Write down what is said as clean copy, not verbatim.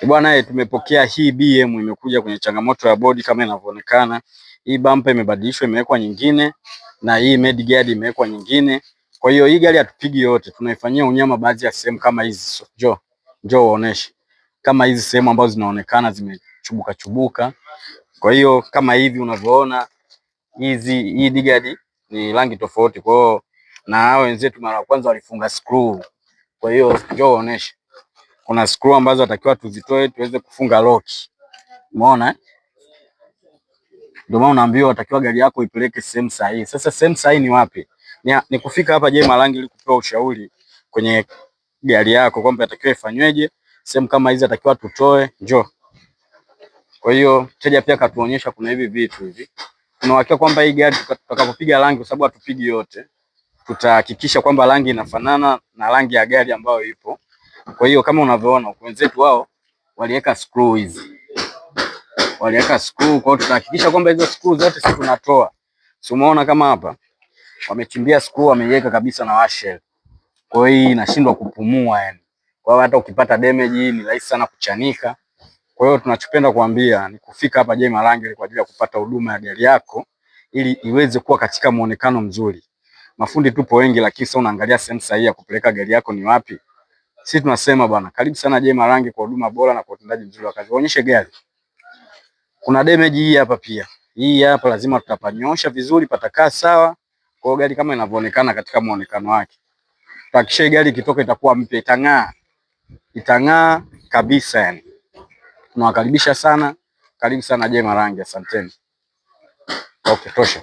Bwana, tumepokea hii BM imekuja kwenye changamoto ya bodi kama inavyoonekana. Hii bumper imebadilishwa imewekwa nyingine na hii mudguard imewekwa nyingine. Kwa hiyo hii gari hatupigi yote, tunaifanyia unyama baadhi ya sehemu kama hizi. Njoo, njoo uoneshe. Kama hizi sehemu ambazo zinaonekana zimechubuka chubuka. Kwa hiyo kama hivi unavyoona hizi, hii mudguard ni rangi tofauti. Kwa hiyo na hao wenzetu mara ya kwanza walifunga screw. Kwa hiyo njoo uoneshe. Kuna screw ambazo atakiwa tuzitoe tuweze kufunga lock. Umeona eh? Ndio maana unaambiwa atakiwa gari yako ipeleke sehemu sahihi. Sasa sehemu sahihi ni wapi? Ni kufika hapa Jema Rangi ili kupewa ushauri kwenye gari yako kwamba atakiwa ifanyweje, sehemu kama hizi atakiwa tutoe, njoo. Kwa hiyo mteja pia katuonyesha kuna hivi vitu hivi. Tunahakika kwamba hii gari tutakapopiga rangi, kwa sababu hatupigi yote, tutahakikisha kwamba rangi inafanana na rangi ya gari ambayo ipo. Kwa hiyo kama unavyoona wenzetu wao waliweka screw hizi. Waliweka screw, kwa hiyo tutahakikisha kwamba hizo screw zote sisi tunatoa. Si umeona kama hapa wamechimbia screw wameiweka kabisa na washer. Kwa hiyo hii inashindwa kupumua yani. Kwa hiyo hata ukipata damage hii ni rahisi sana kuchanika. Kwa hiyo tunachopenda kuambia ni kufika hapa Jema Rangi kwa ajili ya kupata huduma ya gari yako ili iweze kuwa katika muonekano mzuri. Mafundi tupo wengi, lakini sasa unaangalia sehemu sahihi ya kupeleka gari yako ni wapi? Sisi tunasema bwana, karibu sana Jema Rangi kwa huduma bora na kwa utendaji mzuri wa kazi. Waonyeshe gari. Kuna damage hii hapa pia. Hii hapa lazima tutapanyosha vizuri, patakaa sawa. Kwa hiyo gari kama inavyoonekana katika muonekano wake. Tutahakikisha gari ikitoka itakuwa mpya, itang'aa. Itang'aa kabisa yani. Tunawakaribisha sana. Karibu sana Jema Rangi, asanteni. Okay, tosha.